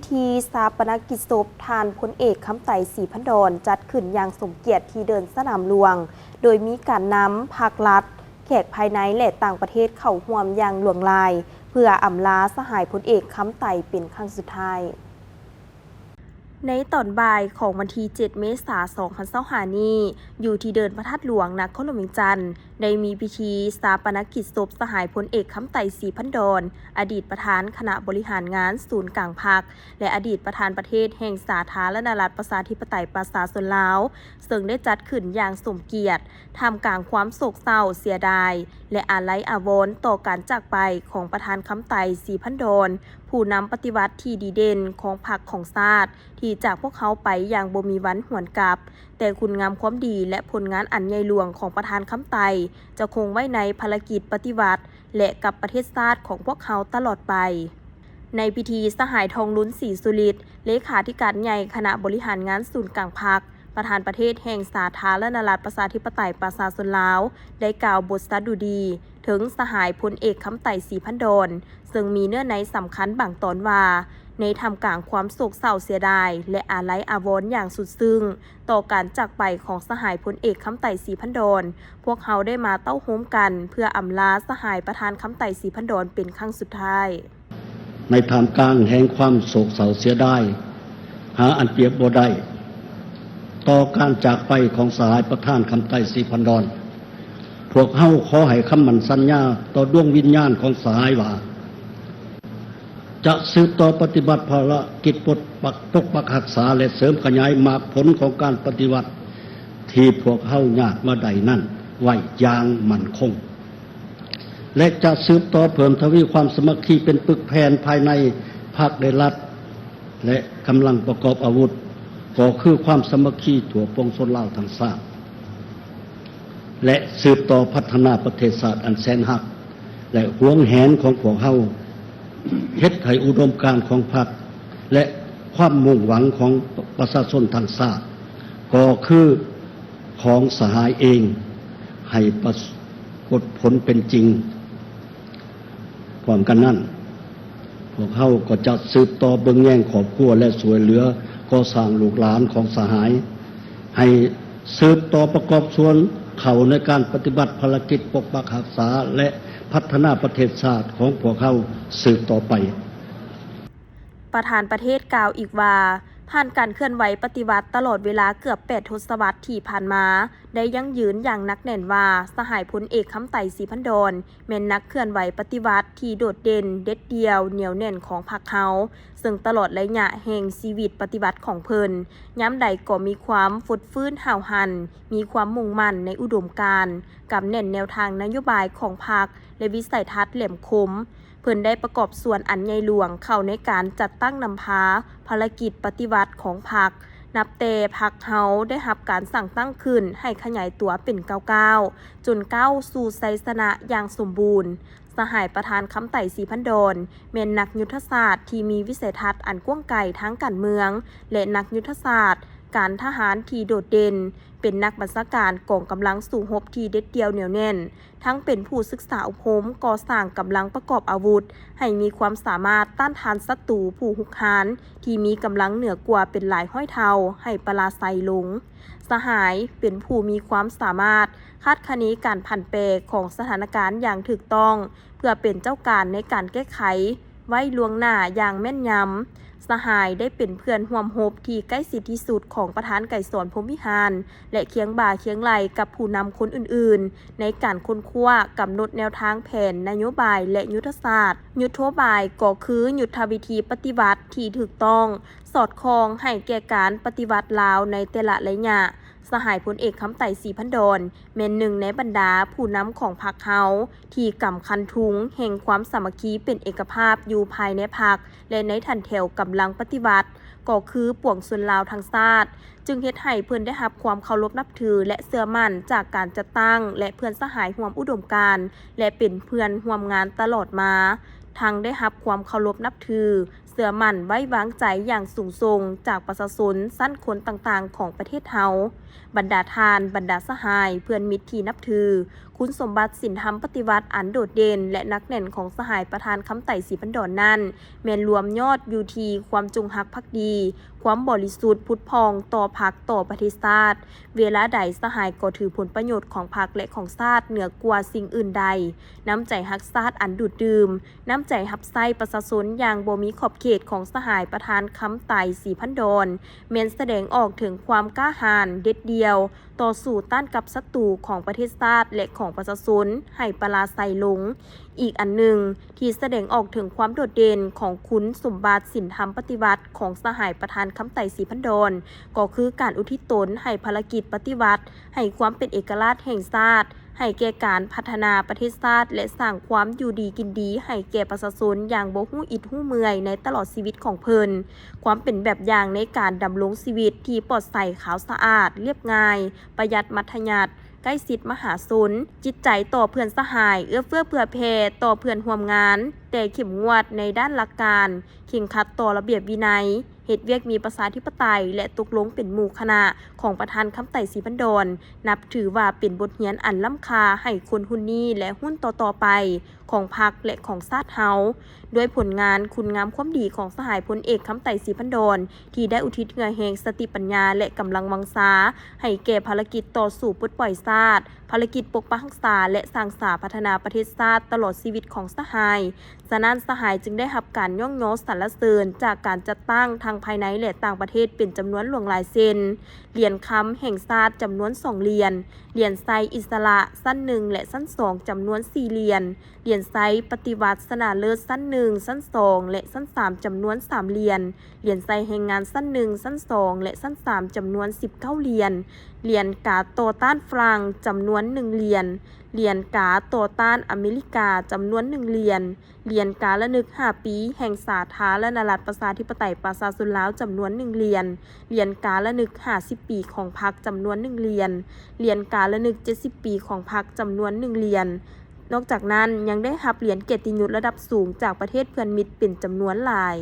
ທີຊາປະນະກິດສົບທ່ານພົນເອກ ຄຳໄຕ ສີພັນດອນ ຈັດຂຶ້ນຢ່າງສົມກຽດທີ່ເດີ່ນສະໜາມຫຼວງ, ໂດຍມີການນຳພັກລັດ, ແຂກພາຍໃນ ແລະ ຕ່າງປະເທດເຂົ້າຮ່ວມຢ່າງຫຼວງຫຼາຍ ເພື່ອອຳລາສະຫາຍພົນເອກ ຄຳໄຕ ເປັນຄັ້ງສຸດທ້າຍ. ໃນຕອນບ່າຍຂອງວັນທີເຈັດ ເມສາ ສອງພັນຊາວຫ້າ ນີ້, ຢູ່ທີ່ເດີ່ນພະທາດຫຼວງ ນະຄອນຫຼວງວຽງຈັນ, ໄດ້ມີພິທີຊາປະນະກິດສົບສະຫາຍພົນເອກ ຄຳໄຕ ສີພັນດອນ, ອະດີດປະທານຄະນະບໍລິຫານງານສູນກາງພັກ ແລະ ອະດີດປະທານປະເທດແຫ່ງສາທາລະນະລັດ ປະຊາທິປະໄຕ ປະຊາຊົນລາວ, ເຊິ່ງໄດ້ຈັດຂຶ້ນຢ່າງສົມກຽດ, ທ່າມກາງຄວາມໂສກເສົ້າເສຍດາຍ ແລະ ອາໄລອາວອນຕໍ່ການຈາກໄປຂອງປະທານ ຄຳໄຕ ສີພັນດອນ, ຜູ້ນຳປະຕິວັດທີ່ດີເດັ່ນຂອງພັກຂອງຊາດ ທີ່ຈາກພວກເຮົາໄປຢ່າງບໍ່ມີວັນຫວນກັບ, ແຕ່ຄຸນງາມຄວາມດີ ແລະ ຜົນງານອັນໃຫຍ່ຫຼວງຂອງປະທານ ຄຳໄຕ ຈະຄົງໄວ້ໃນພາລະກິດປະຕິວັດ ແລະ ກັບປະເທດຊາດຂອງພວກເຮົາຕະຫຼອດໄປ. ໃນພິທີ, ສະຫາຍ ທອງລຸນ ສີສຸລິດ ເລຂາທິການໃຫຍ່ຄະນະບໍລິຫານງານສູນກາງພັກ, ປະທານປະເທດແຫ່ງສາທາລະນະລັດ ປະຊາທິປະໄຕ ປະຊາຊົນລາວ ໄດ້ກ່າວບົດສະດຸດີເຖິງສະຫາຍພົນເອກ ຄຳໄຕ ສີພັນດອນ, ເຊິ່ງມີເນື້ອໃນສຳຄັນບາງຕອນວ່າ, ໃນທ່າມກາງຄວາມໂສກເສົ້າເສຍດາຍ ແລະ ອາໄລອາວອນຢ່າງສຸດຊຶ້ງຕໍ່ການຈາກໄປຂອງສະຫາຍພົນເອກ ຄຳໄຕ ສີພັນດອນ, ພວກເຮົາໄດ້ມາເຕົ້າໂຮມກັນເພື່ອອຳລາສະຫາຍປະທານ ຄຳໄຕ ສີພັນດອນ ເປັນຄັ້ງສຸດທ້າຍ. ໃນທ່າມກາງແຫ່ງຄວາມໂສກເສົ້າເສຍດາຍ ຫາອັນປຽບບໍ່ໄດ້ ຕໍ່ການຈາກໄປຂອງສະຫາຍປະທານ ຄຳໄຕ ສີພັນດອນ, ພວກເຮົາຂໍໃຫ້ຄຳໝັ້ນສັນຍາຕໍ່ດວງວິນຍານຂອງສະຫາຍວ່າ ຈະສືບຕໍ່ປະຕິບັດພາລະກິດປົກປັກ ປົກປັກຮັກສາ ແລະ ເສີມຂະຫຍາຍໝາກຜົນຂອງການປະຕິວັດທີ່ພວກເຮົາຍາດມາໄດ້ນັ້ນໄວ້ຢ່າງໝັ້ນຄົງ. ແລະ ຈະສືບຕໍ່ເພີ່ມທະວີຄວາມສາມັກຄີເປັນປຶກແຜ່ນພາຍໃນພັກ ແລະ ລັດ ແລະ ກຳລັງປະກອບອາວຸດ ກໍຄືຄວາມສາມັກຄີທົ່ວປວງຊົນລາວທັງຊາດ ແລະ ສືບຕໍ່ພັດທະນາປະເທດຊາດອັນແສນຮັກ ແລະ ຫວງແຫນຂອງພວກເຮົາ, ເຮັດໃຫ້ອຸດົມການຂອງພັກ ແລະ ຄວາມມຸ່ງຫວັງຂອງປະຊາຊົນທັງຊາດ ກໍຄືຂອງສະຫາຍເອງ ໃຫ້ປາກົດຜົນເປັນຈິງ. ພ້ອມກັນນັ້ນ, ພວກເຮົາກໍຈະສືບຕໍ່ເບິ່ງແຍງຄອບຄົວ ແລະ ຊ່ວຍເຫຼືອກໍ່ສ້າງລູກຫຼານຂອງສະຫາຍ ໃຫ້ສືບຕໍ່ປະກອບສ່ວນເຂົ້າໃນການປະຕິບັດພາລະກິດປົກປັກຮັກສາ ແລະ ພັດທະນາປະເທດຊາດຂອງພວກເຮົາສືບຕໍ່ໄປ. ປະທານປະເທດກ່າວອີກວ່າ, ຜ່ານການເຄື່ອນໄຫວປະຕິວັດຕະຫຼອດເວລາເກືອບແປດທົດສະວັດທີ່ຜ່ານມາ, ໄດ້ຢັ້ງຢືນຢ່າງໜັກແໜ້ນວ່າ ສະຫາຍພົນເອກ ຄຳໄຕ ສີພັນດອນ ແມ່ນນັກເຄື່ອນໄຫວປະຕິວັດທີ່ໂດດເດັ່ນ, ເດັດດ່ຽວ, ໜຽວແໜ້ນຂອງພັກເຮົາ, ເຊິ່ງຕະຫຼອດໄລຍະແຫ່ງຊີວິດປະຕິວັດຂອງເພິ່ນ, ຍາມໃດກໍມີຄວາມຟົດຟື້ນຫ້າວຫັນ, ມີຄວາມມຸ່ງໝັ້ນໃນອຸດົມການ, ກຳແໜ້ນແນວທາງນະໂຍບາຍຂອງພັກ ແລະ ວິໄສທັດແຫຼມຄົມ. ເພິ່ນໄດ້ປະກອບສ່ວນອັນໃຫຍ່ຫຼວງເຂົ້າໃນການຈັດຕັ້ງນຳພາພາລະກິດປະຕິວັດຂອງພັກ, ນັບແຕ່ພັກເຮົາໄດ້ຮັບການສ້າງຕັ້ງຂຶ້ນໃຫ້ຂະຫຍາຍຕົວເປັນກ້າວໆ, ຈົນກ້າວສູ່ໄຊຊະນະຢ່າງສົມບູນ. ສະຫາຍປະທານ ຄຳໄຕ ສີພັນດອນ ແມ່ນນັກຍຸດທະສາດທີ່ມີວິໄສທັດອັນກວ້າງໄກທາງການເມືອງ ແລະ ນັກຍຸດທະສາດການທະຫານທີ່ໂດດເດັ່ນ, ເປັນນັກບັນຊາການກອງກຳລັງສູ້ຮົບທີ່ເດັດດ່ຽວໜຽວແໜ້ນ, ທັງເປັນຜູ້ສຶກສາອົບຮົມກໍ່ສ້າງກຳລັງປະກອບອາວຸດໃຫ້ມີຄວາມສາມາດຕ້ານທານສັດຕູຜູ້ຮຸກຮານທີ່ມີກຳລັງເໜືອກວ່າເປັນຫຼາຍຮ້ອຍເທົ່າໃຫ້ປະລາໄຊລົງ. ສະຫາຍເປັນຜູ້ມີຄວາມສາມາດຄາດຄະເນການຜັນແປຂອງສະຖານະການຢ່າງຖືກຕ້ອງ ເພື່ອເປັນເຈົ້າການໃນການແກ້ໄຂໄວ້ລ່ວງໜ້າຢ່າງແມ່ນຍຳ. ສະຫາຍໄດ້ເປັນເພື່ອນຮ່ວມຮົບທີ່ໃກ້ຊິດທີ່ສຸດຂອງປະທານໄກສອນ ພົມວິຫານ ແລະ ຄຽງບ່າຄຽງໄຫຼ່ກັບຜູ້ນຳຄົນອື່ນໆ ໃນການຄົ້ນຄວ້າກຳນົດແນວທາງແຜນນະໂຍບາຍ ແລະ ຍຸດທະສາດ. ຍຸດໂທບາຍກໍຄືຍຸດທະວິທີປະຕິວັດທີ່ຖືກຕ້ອງ, ສອດຄ່ອງໃຫ້ແກ່ການປະຕິວັດລາວໃນແຕ່ລະໄລຍະ. ສະຫາຍພົນເອກ ຄຳໄຕ ສີພັນດອນ ແມ່ນໜຶ່ງໃນບັນດາຜູ້ນຳຂອງພັກເຮົາ ທີ່ກຳຄັນທຸງແຫ່ງຄວາມສາມັກຄີເປັນເອກະພາບຢູ່ພາຍໃນພັກ ແລະ ໃນຖັນແຖວກຳລັງປະຕິວັດ ກໍຄືປວງຊົນລາວທັງຊາດ, ຈຶ່ງເຮັດໃຫ້ເພິ່ນໄດ້ຮັບຄວາມເຄົາລົບນັບຖື ແລະ ເຊື່ອໝັ້ນຈາກການຈັດຕັ້ງ ແລະ ເພື່ອນສະຫາຍຮ່ວມອຸດົມການ ແລະ ເປັນເພື່ອນຮ່ວມງານຕະຫຼອດມາ, ທັງໄດ້ຮັບຄວາມເຄົາລົບນັບຖື ເຊື່ອໝັ້ນໄວ້ວາງໃຈຢ່າງສູງສົ່ງຈາກປະຊາຊົນຊັ້ນຄົນຕ່າງໆຂອງປະເທດເຮົາ. ບັນດາທ່ານ, ບັນດາສະຫາຍ, ເພື່ອນມິດທີ່ນັບຖື, ຄຸນສົມບັດສິນທຳປະຕິວັດອັນໂດດເດັ່ນ ແລະ ໜັກແໜ້ນຂອງສະຫາຍປະທານຄຳໄຕ ສີພັນດອນ ນັ້ນ ແມ່ນລວມຍອດຢູ່ທີ່ຄວາມຈົງຮັກພັກດີ, ຄວາມບໍລິສຸດຜຸດຜ່ອງຕໍ່ພັກ, ຕໍ່ປະເທດຊາດ. ເວລາໃດສະຫາຍກໍຖືຜົນປະໂຫຍດຂອງພັກ ແລະ ຂອງຊາດເໜືອກວ່າສິ່ງອື່ນໃດ. ນ້ຳໃຈຮັກຊາດອັນດູດດື່ມ, ນ້ຳໃຈຮັບໃຊ້ປະຊາຊົນຢ່າງບໍ່ມີຂອບເຂດຂອງສະຫາຍປະທານຄຳໄຕ ສີພັນດອນ ແມ່ນສະແດງອອກເຖິງຄວາມກ້າຫານເດັດດ່ຽວ ຕໍ່ສູ້ຕ້ານກັບສັດຕູຂອງປະເທດຊາດ ແລະ ຂອງປະຊາຊົນໃຫ້ປະລາໄຊລົງ. ອີກອັນໜຶ່ງທີ່ສະແດງອອກເຖິງຄວາມໂດດເດັ່ນຂອງຄຸນສົມບັດສິນທຳປະຕິວັດຂອງສະຫາຍປະທານຄຳໄຕ ສີພັນດອນ ກໍຄືການອຸທິດຕົນໃຫ້ພາລະກິດປະຕິວັດ ໃຫ້ຄວາມເປັນເອກະລາດແຫ່ງຊາດ, ໃຫ້ແກ່ການພັດທະນາປະເທດຊາດ ແລະ ສ້າງຄວາມຢູ່ດີກິນດີໃຫ້ແກ່ປະຊາຊົນຢ່າງບໍ່ຮູ້ອິດຮູ້ເມື່ອຍໃນຕະຫຼອດຊີວິດຂອງເພິ່ນ. ຄວາມເປັນແບບຢ່າງໃນການດຳລົງຊີວິດທີ່ປອດໃສ, ຂາວສະອາດ, ລຽບງ່າຍ, ປະຢັດມັດທະຍັດ, ໃກ້ຊິດມະຫາຊົນ, ຈິດໃຈຕໍ່ເພື່ອນສະຫາຍ, ເອື້ອເຟື້ອເຜື່ອແຜ່ຕໍ່ເພື່ອນຮ່ວມງານ, ແຕ່ເຂັ້ມງວດໃນດ້ານຫຼັກການ, ເຄັ່ງຄັດຕໍ່ລະບຽບວິໄນ, ເຮັດວຽກມີປະຊາທິປະໄຕ ແລະ ຕົກລົງເປັນໝູ່ຄະນະຂອງປະທານຄຳໄຕ ສີພັນດອນ ນັບຖືວ່າເປັນບົດຮຽນອັນລ້ຳຄ່າໃຫ້ຄົນຮຸ່ນນີ້ ແລະ ຮຸ່ນຕໍ່ໆໄປຂອງພັກ ແລະ ຂອງຊາດເຮົາ. ດ້ວຍຜົນງານຄຸນງາມຄວາມດີຂອງສະຫາຍພົນເອກ ຄຳໄຕ ສີພັນດອນ ທີ່ໄດ້ອຸທິດເຫື່ອແຮງ, ສະຕິປັນຍາ ແລະ ກຳລັງວັງຊາ ໃຫ້ແກ່ພາລະກິດຕໍ່ສູ້ປົດປ່ອຍຊາດ, ພາລະກິດປົກປັກຮັກສາ ແລະ ສ້າງສາພັດທະນາປະເທດຊາດຕະຫຼອດຊີວິດຂອງສະຫາຍ. ສະນັ້ນ ສະຫາຍຈຶ່ງໄດ້ຮັບການຍ້ອງຍໍສັນລະເສີນຈາກການຈັດຕັ້ງທັງພາຍໃນ ແລະ ຕ່າງປະເທດເປັນຈຳນວນຫຼວງຫຼາຍ ເຊັ່ນ: ຫຼຽນຄຳແຫ່ງຊາດ ຈຳນວນສອງຫຼຽນ, ຫຼຽນໄຊອິດສະຫຼະຊັ້ນໜຶ່ງ ແລະ ຊັ້ນສອງ ຈຳນວນສີ່ຫຼຽນ, ຫຼຽນໄຊປະຕິວັດຊະນະເລີດຊັ້ນໜຶ່ງ, ຊັ້ນສອງ ແລະ ຊັ້ນສາມ ຈຳນວນສາມຫຼຽນ, ຫຼຽນໄຊແຮງງານຊັ້ນໜຶ່ງ, ຊັ້ນສອງ ແລະ ຊັ້ນສາມ ຈຳນວນສິບເກົ້າຫຼຽນ, ຫຼຽນກາຕໍ່ຕ້ານຝຣັ່ງ ຈຳນວນໜຶ່ງຫຼຽນ, ຫຼຽນກາຕໍ່ຕ້ານອາເມລິກາ ຈຳນວນໜຶ່ງຫຼຽນ, ຫຼຽນກາລະນຶກຫ້າປີແຫ່ງສາທາລະນະລັດປະຊາທິປະໄຕປະຊາຊົນລາວ ຈຳນວນໜຶ່ງຫຼຽນ, ຫຼຽນກາລະນຶກຫ້າສິບປີຂອງພັກ ຈຳນວນໜຶ່ງຫຼຽນ, ຫຼຽນກາລະນຶກເຈັດສິບປີຂອງພັກ ຈຳນວນໜຶ່ງຫຼຽນ. ນອກຈາກນັ້ນ ຍັງໄດ້ຮັບຫຼຽນກຽດຕິຍົດລະດັບສູງຈາກປະເທດເພື່ອນມິດເປັນຈຳນວນຫຼາຍ.